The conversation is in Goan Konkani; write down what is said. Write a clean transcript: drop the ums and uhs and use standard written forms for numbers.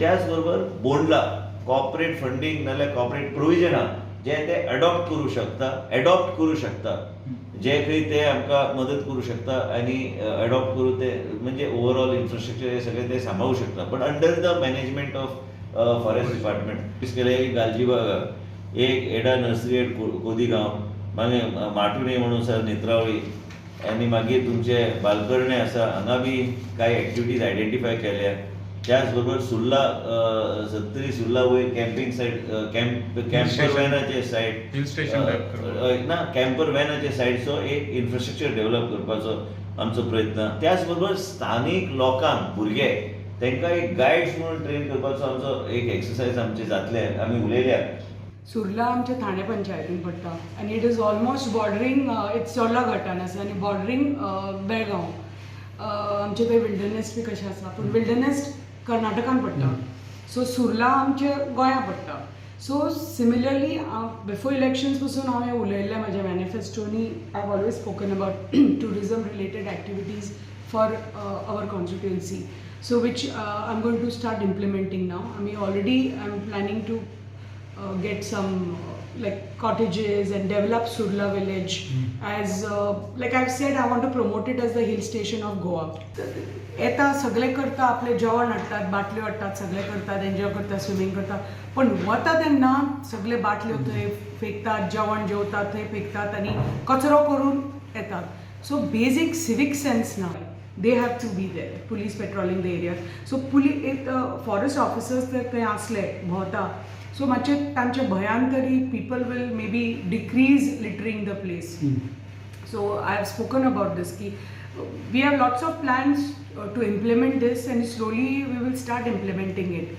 त्याच बरोबर बोंडला कॉर्पोरेट फंडींग नाल्यार कॉर्पोरेट प्रोविजन आहा जे ते एडॉप्ट करूं शकता, एडॉप्ट करूं शकता, जे खंय ते आमकां मदत करूं शकता आनी एडॉप्ट करून ते म्हणजे ओवरऑल इन्फ्रास्ट्रक्चर हे सगळे ते सांबाळूं शकता, but under the management of forest department. केले गालजीबाग, एक एडा नर्सरी एट कोदिगांव, मागीर माटुणे म्हणून आसा नेत्रावळी, आनी मागीर तुमचे बालकर्णे आसा, हांगा बी कांय एक्टिविटीज आयडेंटिफाय केल्या. त्याच बरोबर सुर्ला, सत्तरी सुर्ला वयर कॅम्पिंग सायट, कॅम्पर व्हॅनाचे सायट. हिल स्टेशन टायप करपाक. ना, कॅम्पर व्हॅनाचे सायडचो एक इन्फ्रास्ट्रक्चर डेव्हलप करपाचो आमचो प्रयत्न. त्याच बरोबर स्थानीक लोकांक, भुरगे, तांकां एक गायड्स म्हणून ट्रेन करपाचो आमचो एक एक्सरसायज आमचे जातले, आमी उलयल्या. सुर्ला आमच्या ठाणे पंचायतीन पडटा आनी it is almost bordering, it's Chorla गटान आसा आनी बॉर्डरींग बेळगांव. आमचे थंय विल्डरनेस बी कशें आसा, पूण विल्डरनेस कर्नाटकान पडटा, सो सुर्ला आमच्या गोंया पडटा. सो सिमिलरली बिफोर इलेक्शन्स पसून हांवें उलयल्लें म्हाज्या मॅनिफेस्टोनी. I have always spoken about tourism related activities for our constituency, so which I am going to start implementing now. आमी already I am planning to get some like cottages and develop Surla village as like I've said, I want to promote it as the hill station of Goa. येता, सगळे करता, आपले जेवण हाडटात, बाटल्यो हाडटात, सगळे करतात, एन्जॉय करतात, स्विमींग करतात, पण वता तेन्ना सगळे बाटल्यो थंय फेकतात, जेवण जेवतात थंय फेकतात आनी कचरो करून येतात. सो बेजीक सिवीक सेन्स ना. They have to be there, police patrolling the area. So police, forest officers जर थंय आसले, भोंवता, सो मातशें तांच्या भंयान तरी people will maybe decrease littering the place. So I have spoken about this की we have lots of plans to implement this and slowly we will start implementing it.